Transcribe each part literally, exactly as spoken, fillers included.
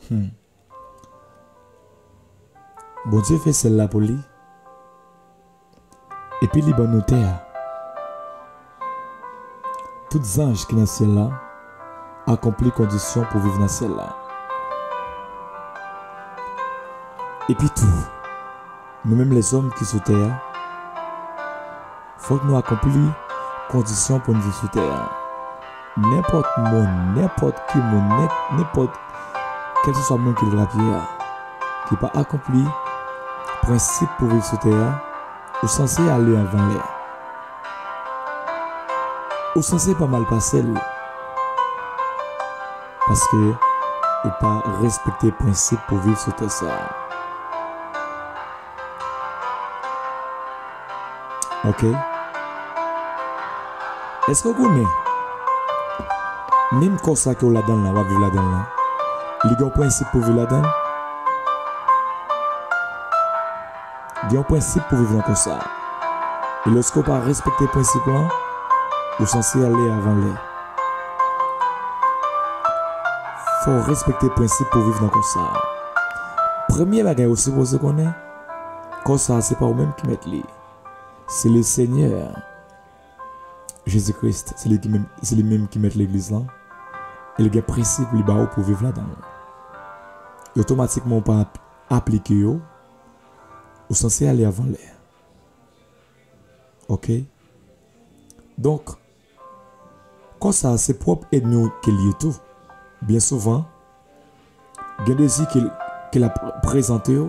Hmm. Bondye fè syèl la pou li. Epi li ban nou tè a. Tout zanj ki nan syèl la akonpli kondisyon pou viv nan syèl la. Epi tou, nou menm lèzòm ki sou tè a, fòk nou akonpli kondisyon pou n viv sou tè a. Nenpòt moun, nenpòt ki moun, nen-, nenpòt, kèlkeswa moun ki l trapye a, ki pa akonpli prensip pou viv sou tè a, ou sanse ale avan lè. Ou sanse pa mal pase l. Paske ou pa respekte prensip pou viv sou tè sa a. Ok? Èske w konnen, menm kò sa ke w ladan l la, w ap viv ladan l la, li gen yon prensip pou viv ladan l? Gen yon prensip pou viv nan kò sa a. E lòske w pa respekte prensip lan, ou sanse ale avan lè. Fò w respekte prensip pou viv nan kò sa a. Premye bagay ou sipoze konnen, kò sa a se pa ou menm ki mèt li. Se le Senyè Jezi Kris, se li ki menm, se li menm ki mèt legliz lan. E li gen prensip li ba ou pou viv ladan l. E otomatikman ou pa ap-, aplike yo, ou sanse ale avan lè. Ok? Donk, kò sa a se pwòp ènmi w ke l ye tou. Byen souvan, gen dezi ke l, ke l ap prezante w,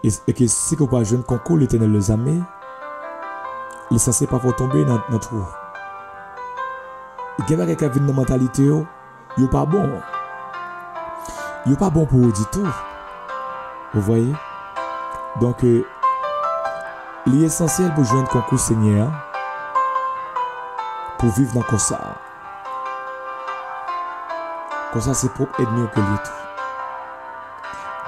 e, e ke si ke w pa jwenn konkou Letènèl dèzame, li sanse pa fè w tonbe nan, nan twou. Gen bagay k ap vin nan mantalite w, yo pa bon. Yo pa bon pou ou ditou. Ou vwè? Donk, euh, li esansyèl pou jwenn konkou Senyè a, pou viv nan kò sa a. Kò sa se pwòp ènmi w ke l ye tou.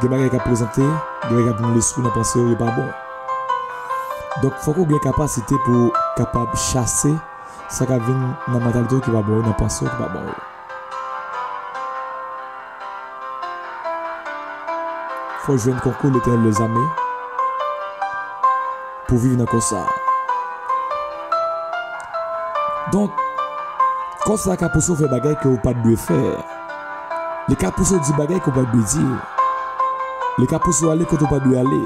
Gen bagay k ap prezante, gen bagay k ap vin lespri nan panse w, yo pa bon. Donk, fòk ou gen kapasite pou w kapab chase sa k ap vin nan mantalite w ki pa bon yo, nan panse w ki pa bon yo. Fò w jwenn konkou Letènèl dèzame pou viv nan kò sa a. Donk, kò sa a ka pouse w fè bagay ke w pa t dwe fè. Li ka pouse w di bagay ke w pa t dwe di. Li ka pouse w ale kote w pa t dwe ale.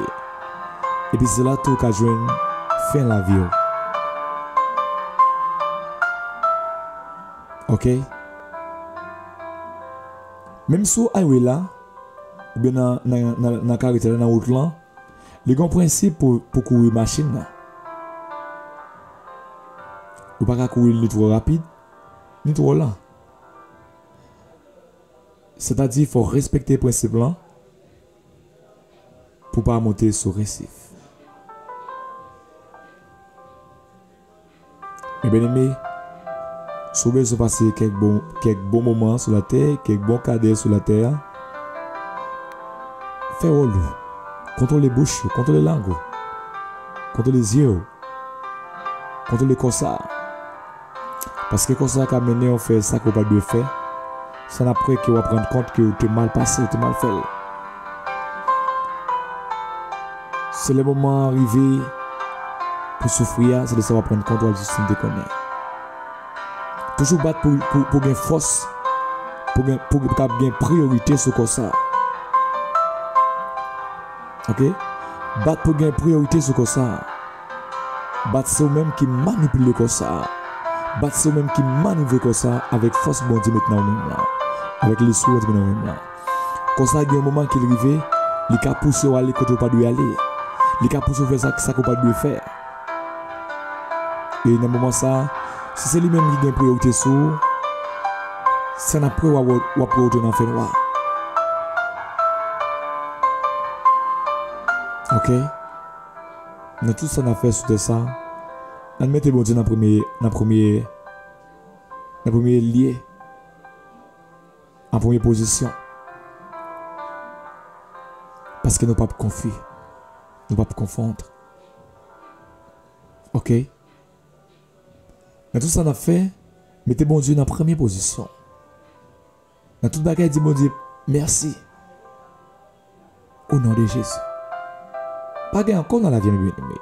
Epi se la tou w ka jwenn fen lavi w. Ok? Menm sou highway la, oubyen nan, nan, nan, nan karete la, nan wout lan, li gen yon prensip pou, pou kouri machin nan. Ou pa ka kouri l ni twò rapid, ni twò lan. Sètadi, fò w respekte prensip lan pou w pa monte sou resif. Men byeneme, si w bezwen pase kèk bon, kèk bon moman sou latè, kèk bon kadè sou latè a, fè wòl ou. Kontwole bouch ou, kontwole lang ou, kontwole zye w, kontwole kò sa a. Paske kò sa a ka mennen w fè sa ke w pa t dwe fè, san apre ke w ap rann kont ke w te mal pase, w te mal fè l. Se lè moman an rive pou soufri a, se de sa w ap rann kont w ap di si m te konnen. Toujou bat pou, pou, pou gen fòs, pou gen, pou, pou kab gen priyorite sou kò sa a. Ok? Bat pou gen priyorite sou kò sa a. Bat se ou menm ki manipile kò sa a. Bat se ou menm ki manevre kò sa a avèk fòs Bondye met nan ou menm lan. Avèk lespri Bondye met nan ou menm lan. Kò sa a gen yon moman ke l rive, li ka pouse w ale kote w pa dwe ale. Li ka pouse w fè sa, sa ke w pa dwe fè. E nan moman sa a, si se li menm ki gen priyorite sou ou, san apre w ap, w ap wote nan fènwa. Ok? Nan tout sa n ap fè sou tè sa, ann mete Bondye nan premye, nan premye, nan premye lye, an premye pozisyon. Paske nou p ap konfi, nou p ap konfwont. Ok? Nan tout sa n ap fè, mete Bondye nan premye pozisyon. Nan tout bagay, di Bondye, Mèsi. O non de Jezi. Pa gen ankò nan lavi a, byeneme.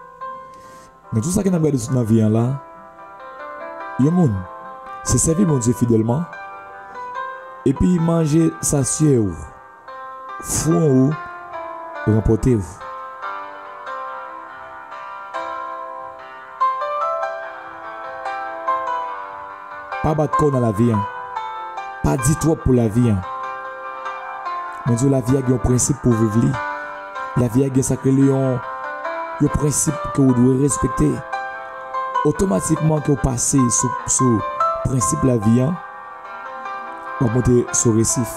Nan tout sa ke n ap gade sou nan vi an la, yon moun, se sèvi Bondye fidèlman, epi manje sa sye ou, fwon ou, ranpòte ou. Pa bat kò w nan lavi an. Pa di twòp pou lavi an. Mwen di w, lavi a gen yon prensip pou w viv li. Lavi a gen sa k rele yon, yon prensip ke w dwe respekte. Otomatikman ke w pase sou, sou prensip lavi an, w ap monte sou resif.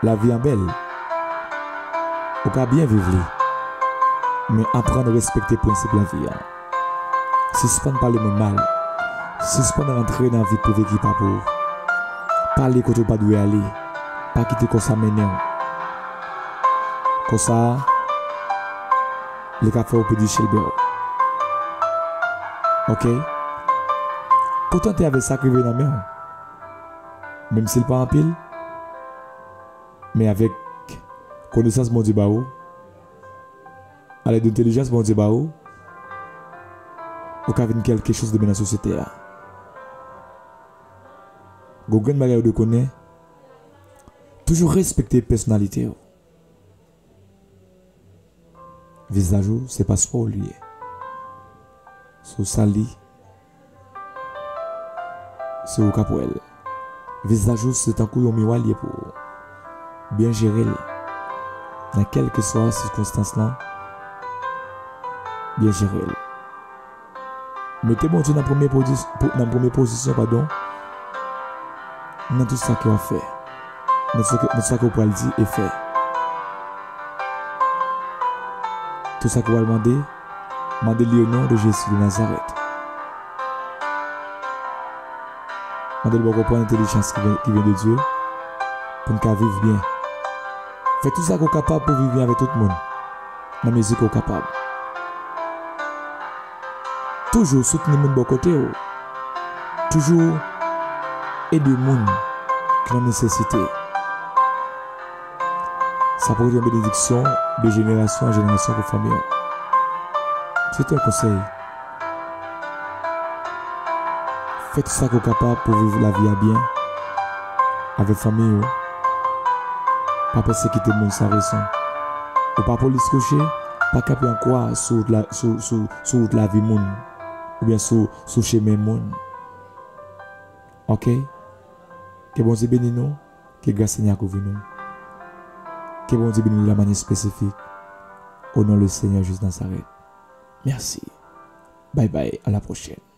Lavi an bèl. Ou ka byen viv li. Men aprann respekte prensip lavi an. Sispann pale moun mal. Sispann rantre nan vi prive ki pa pou ou. Pa ale kote w pa dwe ale. Pa kite kò sa mennen w. Kò sa, li ka fè w pèdi chelbè w. Oke? Kontante avèk sa k rive nan men w. Menm si l pa anpil, men avèk konesans Bondye ba ou, alèd entèlijans Bondye ba ou, ou ka vin kèlke choz demen nan sosyete a. Gon grenn bagay ou dwe konnen, toujou respekte pèsonalite w. Vizaj ou, se paspò w li ye. Si w sali, se ou k ap wè l. Vizaj ou, se tankou yon miwa li ye pou ou. Byen jere l. Nan kèlkeswa sikonstans lan, byen jere l. Mete Bondye nan premye pozis-, pou, nan premye pozisyon, padon, nan tout sa ke w ap fè, nan tout sa ke, nan tout sa ke w pral di e fè. Tout sa ke w pral mande, mande li o non de Jezi de Nazarèt. Mande l ba w konprann entèlijans ki vyen, ki vyen de Dye pou n ka viv byen. Fè tout sa ke w kapab pou w viv byen avèk tout moun, nan mezi ke w kapab. Toujou soutni moun bò kote w. Toujou ede moun ki nan nesesite. Sa pou rete yon benediksyon de jenerasyon an jenerasyon pou fanmi w. Se te yon konsèy. Fè tout sa ke w kapab pou w viv lavi a byen avèk fanmi w. Pa pèsekite moun san rezon. Ou pa polis kouche, pa kanpe an kwa sou wout la, sou, sou, sou wout lavi moun, oubyen sou, sou chemen moun. Oke? Ke Bondye beni nou, ke gras Senyè a kouvri nou. Ke Bondye beni nou de la manyè espesifik. O non le Senyè Jezi Nazarèt. Mèsi. Bye bye, à la prochaine.